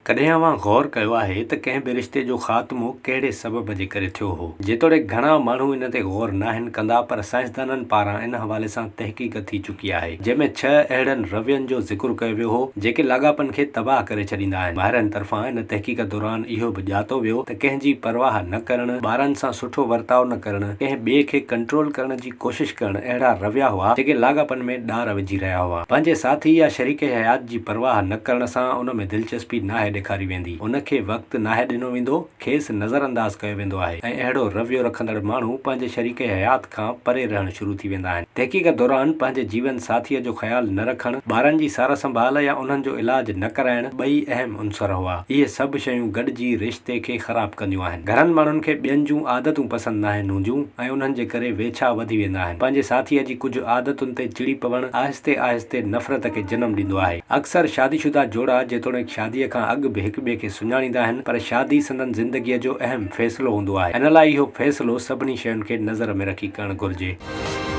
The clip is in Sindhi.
ڪڏهن اوهان غور ڪيو آهي ته ڪنهن به رشتي جو خاتمو ڪهڙي سبب جي ڪري ٿيو هو؟ جيتوڻيڪ گهڻا ماڻهو ان تي غور ناهن ڪندا پر سائنسدانن پاران ان حوالي سان تحقيق ٿي چڪي آهي جنهن ۾ ڇهه اهڙن روين جو ذڪر ڪيو ويو هو جيڪي لاڳاپن کي تباهه ڪري ڇڏيندا آهن. ماهرن طرفان ان تحقيق دوران اهو به ڄاتو ويو ته ڪنهن جي پرواهه نه ڪرڻ، ٻارن سان سٺو ورتاء نه ڪرڻ، ڪنهن ٻئي کي ڪنٽرول ڪرڻ جي ڪوشش ڪرڻ اهڙا رويا هئا جيڪي لاڳاپن ۾ ڏار وجهي رهيا هئا. پنهنجي ساٿي يا شريڪ حيات جي پرواهه نه ڪرڻ سان ان ۾ دلچسپي ناهي ڏيکاري ويندي، ان کي وقت ناهي ڏنو ويندو، کيس نظرانداز ڪيو ويندو آهي ۽ اهڙو رويو رکندڙ ماڻهو پنهنجي شريڪ حيات کان پري رهڻ شروع ٿي ويندا آهن. تحقيق دوران پنهنجي جيون ساٿيء جو خيال نه رکڻ، ٻارن جي سار سنڀال يا انهن جو علاج نه ڪرائڻ ٻئي اهم عنصر هئا. اهي سڀ شيون گڏجي رشتي کي خراب ڪنديون آهن. گهڻن ماڻهن کي ٻين جون عادتون پسند ناهن هونديون ۽ انهن جي ڪري ويڇا وڌي ويندا آهن. پنهنجي ساٿيء جي ڪجهه عادتن تي چڙي پوڻ آهستي آهستي نفرت کي جنم ڏيندو آهي. اڪثر شادي شده جوڙا جيتوڻيڪ شاديء کان اڳ به هڪ ٻئي کي سڃاڻيندا آهن پر شادي سندن زندگيء جو اهم فيصلو هوندو آهي. ان لاء اهو فيصلو سڀني شين کي نظر ۾ رکي ڪرڻ گهرجي.